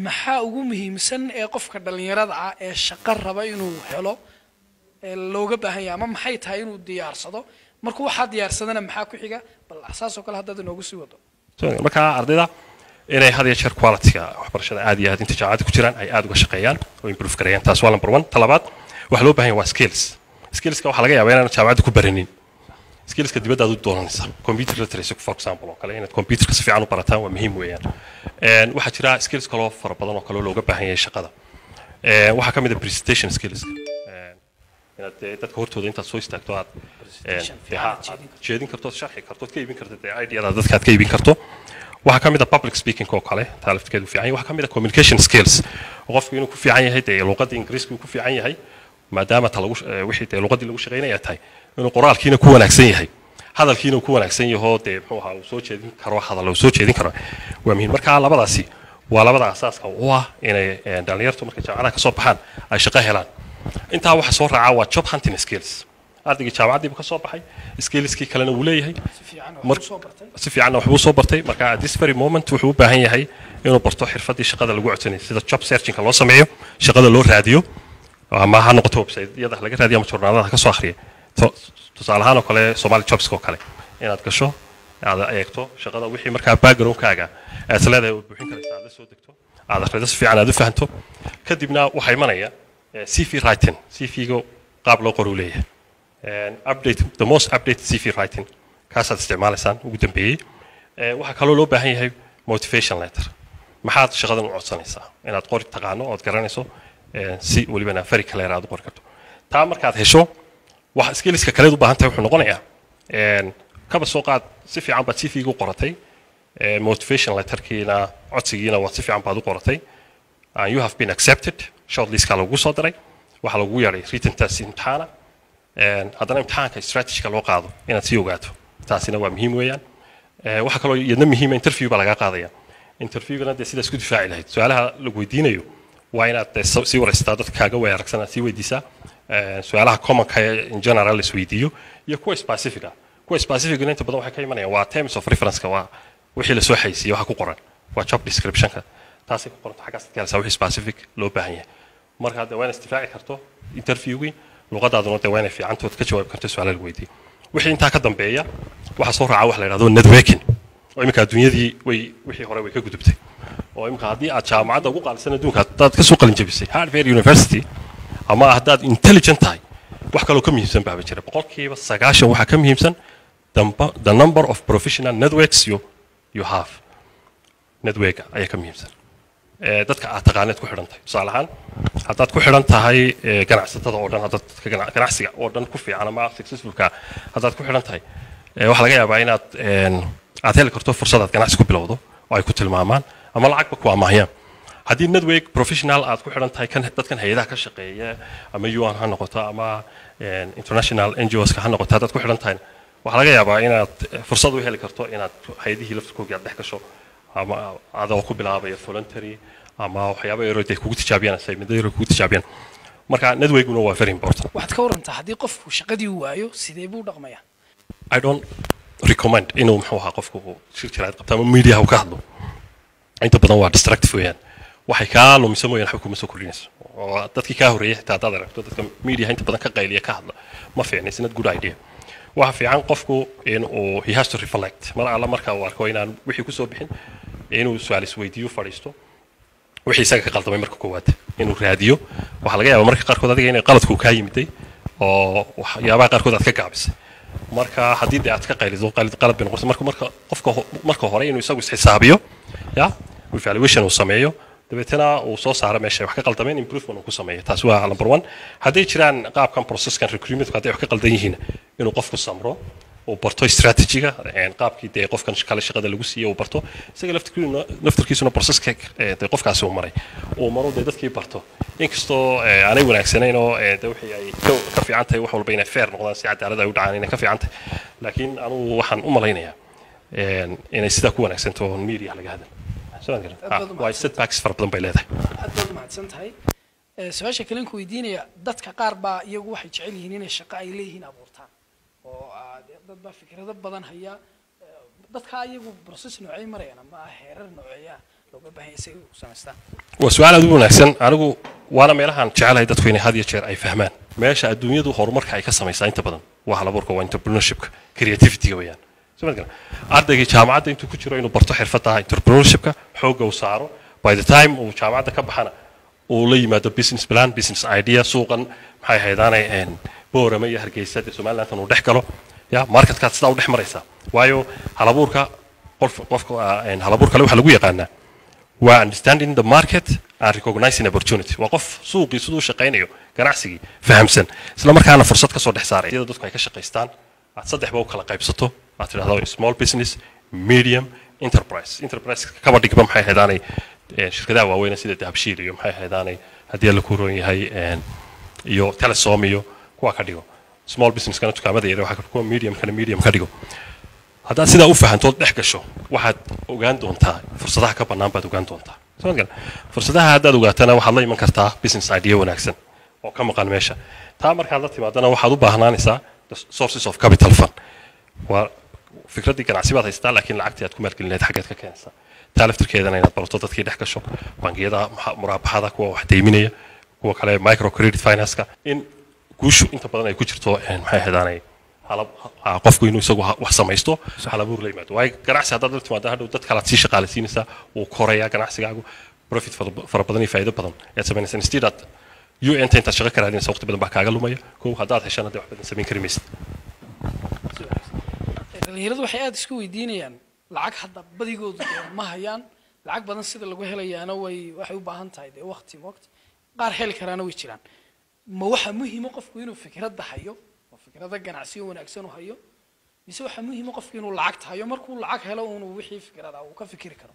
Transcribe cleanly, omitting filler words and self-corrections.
Maxaa ugu muhiimsan ee qofka dhallinyarada ah ee shaqo raba inuu helo ee looga baahan yahay, ama maxay tahay inuu diyaarsado? Markuu waxaa diyaarsadana, maxaa ku xiga? Bal saas oo kale haddaad inoogu sii wado. Marka ardayda inay had iyo jeer quality-ga waxbarashada aad iyo aad, inta jaamacadda ku jiraan, ay aad uga shaqeeyaan oo improve gareeyaan. Taas waa number one. Ta labaad waxaa loo baahan yahay waa skills. Skillska waxaa laga yaabaa inaan jaamacadda ku baranin. Skillska dibadda aad u doonanaysa, computer literacy, for example, oo kale, inaad computerka si fiican u barataan waa muhiim weeyaan. Waxaa jira skills kaloo fara badan oo kaloo looga baahan yahay shaqada. Waxaa ka mid ah presentation skills, inaad dee dadka hortooda intaad soo istaagto aad dee ha, aad jeedin karto, sharxi karto, ka iibin karto dee ideada dadka aad ka iibin karto. Waxaa ka mid ah public speaking oo kale, taa laftigeedu fiican yahay. Waxaa ka mid ah communication skills, oo qofku inuu ku fiican yahay dee luqadda Ingiriiska uu ku fiican yahay, maadaama ta lagu wixii dee luqaddii lagu shaqaynaya tahay, inuu qoraalkiina ku wanaagsan yahay, hadalkiina uu ku wanaagsan yaho, dee muxuu ahaa, uu soo jeedin karo, hadal uu soo jeedin karo waa muhiim. Marka labadaasi waa labada asaaska u ah inay dhalinyartu markay jaamacadaha ka soo baxaan ay shaqo helaan. Intaa waxa soo raaca waa job hunting skills. Ardaygii jaamacaddiibu ka soo baxay, skillskii kalena wuu leeyahay, si fiican wax soo bartay. Si fiicanna waxbuu soo bartay. Marka at this very moment wuxuu u baahan yahay inuu barto xirfaddii shaqada lagu codsanayay, sida job searchingka loo sameeyo, shaqada loo raadiyo, ama ha noqoto website-yada laga raadiyo ama journaalada ha ka soo akhriya. Tusaale ahaan oo kale, Somali Jobska oo kale inaad gasho, aad eegto shaqada, wixii markaa backgroundkaaga aad is leedahay oo buuxin karaysa, aad la soo degto, aad akhrido, si fiican aad u fahanto. Kadibna waxaa imanaya CV writing. CV-ga qaab loo qoruu leeyahay. Update, the most updated CV writing kaasaad isticmaalaysaan ugu dambeeyey. Waxaa kaloo loo baahan yahay motivation letter. Maxaad shaqadan u codsanaysaa? Inaad qori taqaano ood garanayso, si welibana very clear aad u qori karto. Taa markaad hesho, wax skillska kaleed u baahan tahay wuxuu noqonayaa, kaba soo qaad si fiican baad CV-ga u qoratay, motivation letterkiina, codsigiina waad si fiican baad u qoratay, and you have been accepted, shortlistka lagugu soo diray, waxaa lagugu yeedhay written test, imtixaana. Haddana imtixaanka strategiga loo qaado inaad sii ogaato, taasina waa muhiim weeyaan. Waxaa kaloo iyadna muhiima, interview baa lagaa qaadaya. Interviewgana dee sidaa isku difaaci lahayd, su-aalaha lagu weydiinayo waa inaad dee sii waraysataa dadka kaaga way aragsan, aad sii weydiisaa su-aalaha commonka ee in general la isweydiiyo iyo kuwa specific ah. Kuwa specificna inta badan waxay ka imanayaan waa terms of reference-ka, waa wixii lasoo xaysiiyey, waxa ku qoran waa job description-ka, taasay ku qoranta. Xaggaas ka helaysaa wixii specific loo baahan yahay. Marka hadda waa inaad isdifaaci karto interviewgii, luqadaaduna dee waa inay fiicantood ka jawaabi karto su-aalaha lagu weydiiyo. Wixii intaa ka dambeeya waxaa soo raaca wax la yidhahdo networking, oo iminka adduunyadii way wixii hore way ka gudubtay, oo iminka haddii aad jaamacadda ugu qaalisan adduunka haddaad ka soo qalin jabisay, Harvard University, ama haddaad intelligent tahay, wax kaloo ka muhiimsan baaba jira. 90% waxaa ka muhiimsan the number of professional networks you have. Network ayaa ka muhiimsan. Dadka aad taqaaneed ku xidhan tahay. Tusaale ahaan, haddaad ku xidhan tahay ganacsatada oo dhan, haddaad dadka ganacsiga oo dhan ku fiican ama successfulka haddaad ku xidhan tahay, waxaa laga yaabaa inaad aad heli karto fursad aad ganacsi ku bilowdo oo ay ku tilmaamaan ama lacagba ku amaahiyaan. Haddii network professional aad ku xidhan tahay, kan dadkan hay-adaha ka shaqeeya, ama UN ha noqoto ama international NGOs-ka ha noqoto, haddaad ku xidhan tahay, waxaa laga yaabaa inaad fursad u heli karto inaad hay-adihii laftirkoogii aad dhex gasho, ama adoo ku bilaabaya voluntary ama waxyaabo yaro ay kugu tijaabiyaan, assignment yaro kugu tijaabiyaan. Marka networkuna waa very important. Waxaad ka warantaa haddii qofku shaqadii waayo, sidee buu dhaqmayaa? I don't recommend inuu, muxuu ahaa, qofku uu shir jiraad qabto ama media uu ka hadlo. Inta badan waa destructive weeyaan, waxay kaa lumisa mooyaan waxba kuma soo kordhinayso. Oo dadkii kaa horreeyay xitaa haddaad aragto, dadka media inta badan ka qayliya, ka hadla, ma fiicna. It's not good idea. Waxa fiican qofku inuu, he has to reflect. Mar alla marka uu arko inaan wixii kusoo bixin, inuu su-aal isweydiiyo, fadhiisto, wixii isaga ka qaldamay marka koowaad inuu raadiyo. Waxaa laga yaabaa marka qaarkood adiga inay qaladku kaa yimiday oo waxyaabaha qaarkood aad ka gaabisay. Marka haddii dee aad ka qaylido, qalad qalad bay noqonaysa. Marka qofka marka hore inuu isagu isxisaabiyo, ya evaluation uu sameeyo, dabeetana uu soo saaro meesha ay wax ka qaldameen, improvement uu ku sameeyo. Taasi waa number one. Hadday jiraan qaabkan processkan recruitmentku hadday wax ka qaldan yihiin, inuu qofku samro, uu barto strategiga, qaabkii dee qofkan kale shaqada lagu siiyey uu barto, isaga laftirkiisuna processka dee qofkaasi uu maray uu maro, dee dadkii barto. Inkastoo aanay wanaagsanayn oo dee wixii ay ka fiican tahay wax walba inay fair noqdaan, si cadaalad ay u dhacaan inay ka fiican tahay, laakiin anugu waxaan u malaynayaa inay sidaa ku wanaagsanto oon media laga hadal. Soo ma garan? Aad baad u Waa setbacks fara badan bay leedahay. Aad baad u mahadsan tahay. Su-aasha kalen ku weydiinaya, dadka qaar baa iyagu waxay jecel yihiin inay shaqo ay leeyihiin abuurtaan, oo dad baa fikrado badan haya. Dadka iyagu process noocey marayaan ama heerar nooceeya Looga baahan yahay si ay u samaystaan? Waa su-aal aad u wanaagsan. Anigu waana meelahaan jecelahay dadku inay had iyo jeer ay fahmaan meesha adduunyadu horumarka ay ka samaysaa inta badan waa halabuurka, waa entrepreneurshipka, creativity-ga weeyaan. Soo ma garan? Ardaygii jaamacadda intuu ku jiro inuu barto xirfadda entrepreneurshipka, xoogga uu saaro, by the time uu jaamacadda ka baxana uu la yimaado business plan, business idea, suuqan maxay haydaanay Boorama iyo Hargeysa dee Somalilandan uu dhex galo, ya marketkaad sidaa u dhex maraysaa. Waayo halabuurka qof qofka halabuur kale waxaa lagu yaqaanaa waa understanding the market and recognizing opportunity. Waa qof suuqii siduu u shaqaynayo, ganacsigii fahamsan, isla markaana fursad ka soo dhex saaray. Iyada dadku ay ka shaqaystaan aad saddexba u kala qaybsato, aad tidhahdo small business, medium, enterprise. Enterprise kaba dhigba maxay haydaanay shirkadaha waaweyn sida Dahabshiil iyo maxay haydaanay haddii la ku roon yahay iyo Telesom iyo kuwa ka dhigo. Small businesskana dukaamada yar waxaa kuwa, mediumkana medium ka dhigo. Haddaad sidaa u fahantood dhex gasho, waxaad ogaan doontaa fursadaha ka bannaan baad ogaan doontaa. Soo ma garan? Fursadaha haddaad ogaatana, waxaad la iman kartaa business idea wanaagsan oo ka maqan meesha. Taa markaad la timaadana, waxaad u baahnaanaysaa the sources of capital fund. Waa fikraddii ganacsi baad haystaa, laakiin lacagtii aad ku maalgelin lahayd xaggeed ka keenaysaa? Taa laftirkeedana inaad barato, dadkii dhex gasho, bangiyada muraabaxada, kuwa wax deyminaya, kuwa kale micro credit finance-ka, in guushu inta badan ay ku jirto maxay ahaydaanay qofku inuu isagu wax samaysto, halabuur la yimaado. Waayo ganacsi haddaad la timaado, hadhow dad kalaad sii shaqaalaysiinaysaa, wuu korayaa ganacsigaagu, profit fara badan iyo faa'iido badan ayaad samaynaysaa, instead aad UN-ta intaad shaqo ka raadinaysa waqti badan baa kaaga lumaya. Kow haddaad heshana dee wax badan samayn kari maysid. Dhalinyaradu waxay aada isku weydiinayaan lacag hadda badigoodu dee ma hayaan lacag badan. Sida lagu helayaana way waxay u baahan tahay dee waqti waqti, qaar heli karaana way jiraan. Ma waxaa muhiima qofku inuu fikradda hayo oo fikrada ganacsiyo wanaagsan u hayo, mise waxaa muhiima qofku inuu lacagta hayo, markuu lacag helo unuu wixii fikrada uu ka fikiri karo?